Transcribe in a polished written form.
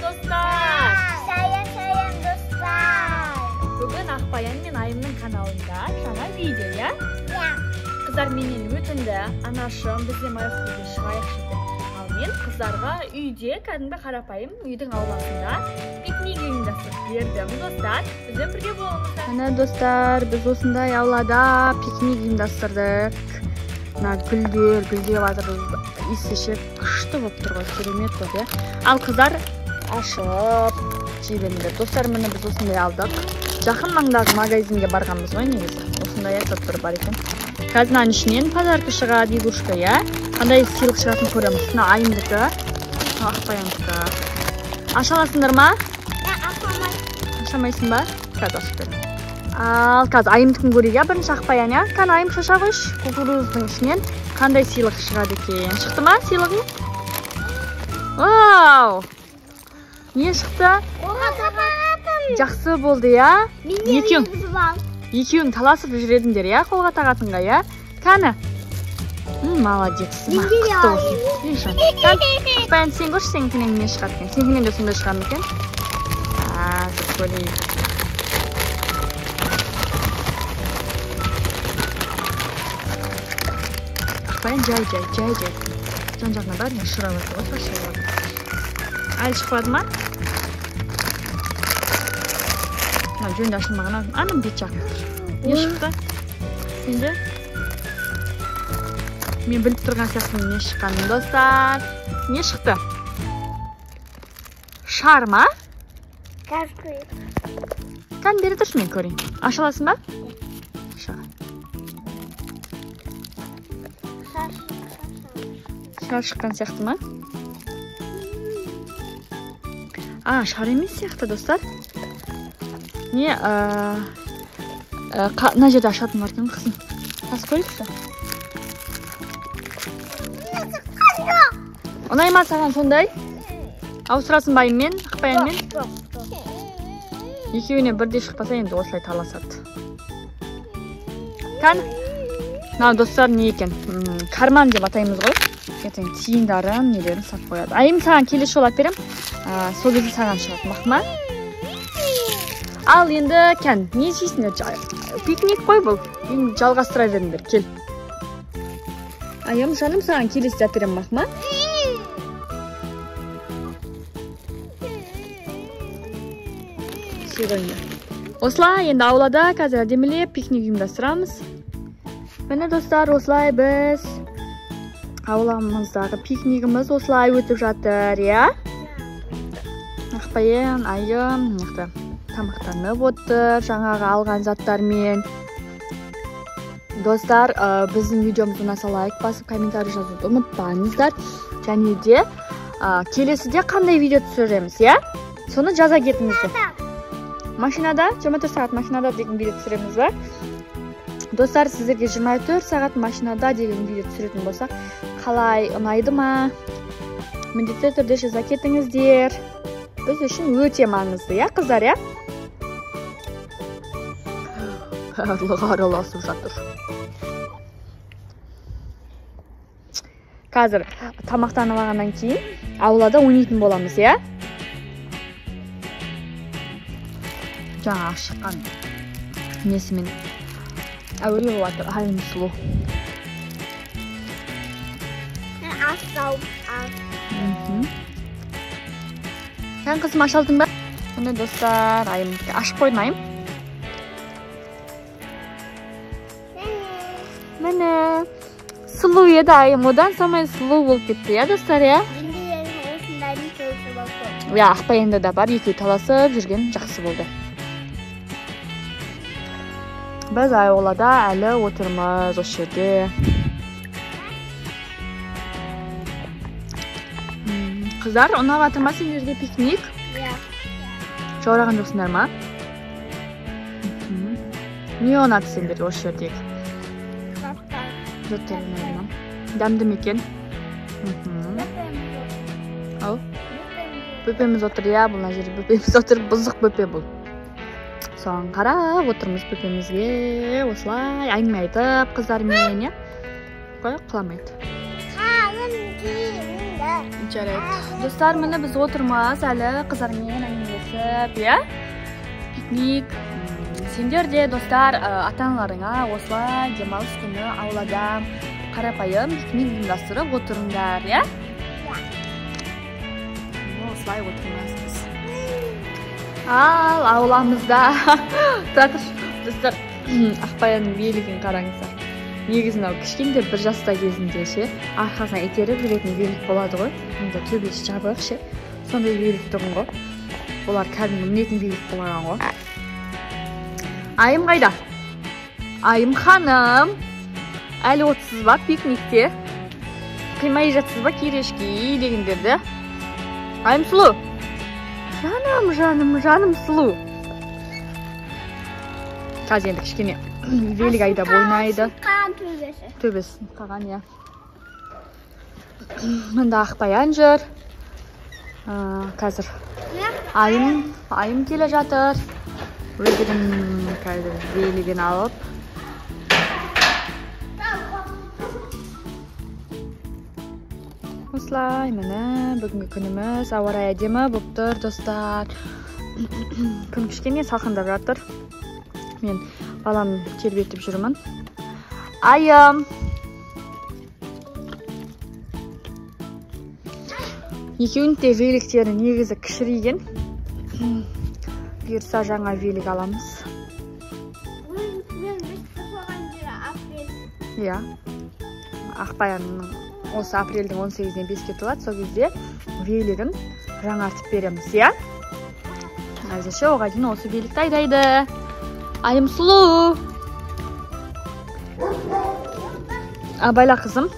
Достар! Сәлем, достар! Бүгін Ақбаян мен Айымның каналында жаңа видео, иә? Иә. Қыздар менен өтінді, анашым, біз де демалысқа шығайықшы деп. Ал мен қыздарға үйде, кәдімгі қарапайым үйдің ауласында пикник ұйымдастырып бердім, достар. Бізбен бірге болыңыздар. Міне достар, біз осындай аулада пикник ұйымдастырдық. Мына гүлдер, гүлдеп жатыр, иісі ше күшті болып тұр ғой, керемет болып, иә. Ал қыздар ашып жей беріңдер. Достар, міне біз осындай алдық. Жақын маңдағы магазинге барғанбыз ғой негізі. Осындай заттар бар екен. Қазір мынаның ішінен подарка шығады, игрушка, иә. Қандай сыйлық шығатынын көреміз. Мына Айымдікі, мына Ақбаяндікі. Аша аласыңдар ма? Аша алмайсың ба? Қазір ашып беремін. Ал қазір Айымдікін көрейік, иә, бірінші Ақбаян, иә? Кәне, Айым, шаша қойшы. Кукуруздың ішінен қандай сыйлық шығады екен? Шықты ма сыйлығың? Вау! Не шықты? Жақсы болды, иә? Екеуің таласып жүредіңдер, иә, қолға тағатынға, иә? Кәні? Молодец. Құтты болсын. Ақбаян, сен көрші, сенікінен не шығады екен? Сенікінен де сондай шығады ма екен? Қазір көрейік. Ақбаян, жай, жай, жай, жай. Жан жағына бәріне ұшырап жатыр ғой, шашырап жатыр. Әлі шықпады ма? Мына жөнді ашылмаған ау. Ана бет жағында тұр. Не шықты? Сенде? Мен біліп тұрған сияқтымын не шыққанын, достар. Не шықты? Шар ма? Кән, бері тұршы, мен көрейін. Аша аласың ба? Аша. Шар шыққан сияқты ма? А, шар емес сияқты, достар. Не, мына жерде ашатын бар екен, қызым. Тас көрейікші. Ұнай ма саған сондай? Ауыстырасың ба Айыммен, Ақбаянмен? Екеуіне бірдей шықпаса енді осылай таласады. Кән, мынау достар не екен? Карман деп атаймыз ғой. Ертең тиындарын, нелерін сап қояды. Айым, саған келесі жолы алып беремін. Сол кезде саған шығады, мықты ма? Ал енді кән, не жейсіңдер? Пикник қой бұл. Енді жалғастыра беріңдер, кел. Айым, жаным, саған келесі алып беремін, мықты ма? Осылай енді аулада қазір әдемілеп пикник ұйымдастырамыз. Міне достар, осылай біз ауламыздағы пикнигіміз осылай өтіп жатыр, иә? Ақбаян, Айым мына тамақтанып отыр жаңағы алған заттармен. Достар, біздің видеомыз ұнаса лайк басып, комментарий жазуды ұмытпаңыздар. Және де келесіде қандай видео түсіреміз, иә? Соны жаза кетіңіздер. Машинада, 24 сағат машинада деген видео түсіреміз ба? Достар, сіздерге 24 сағат машинада деген видео түсіретін болсақ, қалай, ұнайды ма? Міндетті түрде жаза кетіңіздер. Біз үшін өте маңызды, иә, қыздар, иә? Барлығы араласып жатыр. Қазір тамақтанып алғаннан кейін аулада ойнайтын боламыз, иә? Жаңа шыққан несімен әуре болып жатыр. Айым сұлу. Кән, қызым, аша алдың ба? Міне достар, Айым ашып қойдым, Айым. Міне сұлу еді Айым, одан самай сұлу болып кетті, иә, достар, иә? Иә, Ақбаянда да бар, екеуі таласып жүрген жақсы болды. Біз аулада әлі отырмыз осы жерде. Қыздар, ұнап жатыр ма сендерге пикник? Иә. Жаураған жоқсыңдар ма? Не ұнады сендерге осы жердегі? Заттар. Заттар ұнады ма? Дәмді ме екен? Ау? Бөпеміз отыр, иә, бұл мына жерде бөпеміз отыр, бұзық бөпе бұл. Соған қарап отырмыз бөпемізге, осылай әңгіме айтып қыздармен, иә? Қой, құламайды. Қалың киімді Жарайды. Достар, міне біз отырмыз әлі қыздармен әңгімелесіп, иә? Пикник. Сендер де, достар, ата-аналарыңа осылай демалыс күні аулада қарапайым пикник ұйымдастырып отырыңдар, иә? Осылай отырмыз біз. Ал ауламызда тұра тұршы. Достар, Ақбаянның велигін қараңыздар. Негізі мынау кішкентай 1 жаста кезінде ше, арқасына итеріп жүретін велик болады ғой. Мында төбесі жабық ше, сондай велик тұғын ғой. Олар кәдімгі мінетін велик болған ғой. Айым қайда? Айым ханым, әлі отырсыз ба пикникте? Қимай жатсыз ба кирешки дегендерді? Айым сұлу. Жаным, жаным, жаным сұлу. Қазір енді кішкене велик айдап ойнайды. Төбесі қалған, иә. Мында Ақбаян жүр. Қазір Айым келе жатыр. Өздерінің қазір велигін алып. Осылай, міне бүгінгі күніміз ауа райы әдемі болып тұр, достар. Күн кішкене салқындап жатыр. Мен балам тербетіп жүрмін. Айым. Екеуінің де великтері негізі кішірейген. Бұйырса жаңа велик аламыз. Иә. Ақбаянның осы апрельдің 18-інен 5-ке толады, сол кезде велигін жаңартып береміз, иә? Әзірше оған дейін осы великті айдайды. Айым сұлу. Абайла қызым.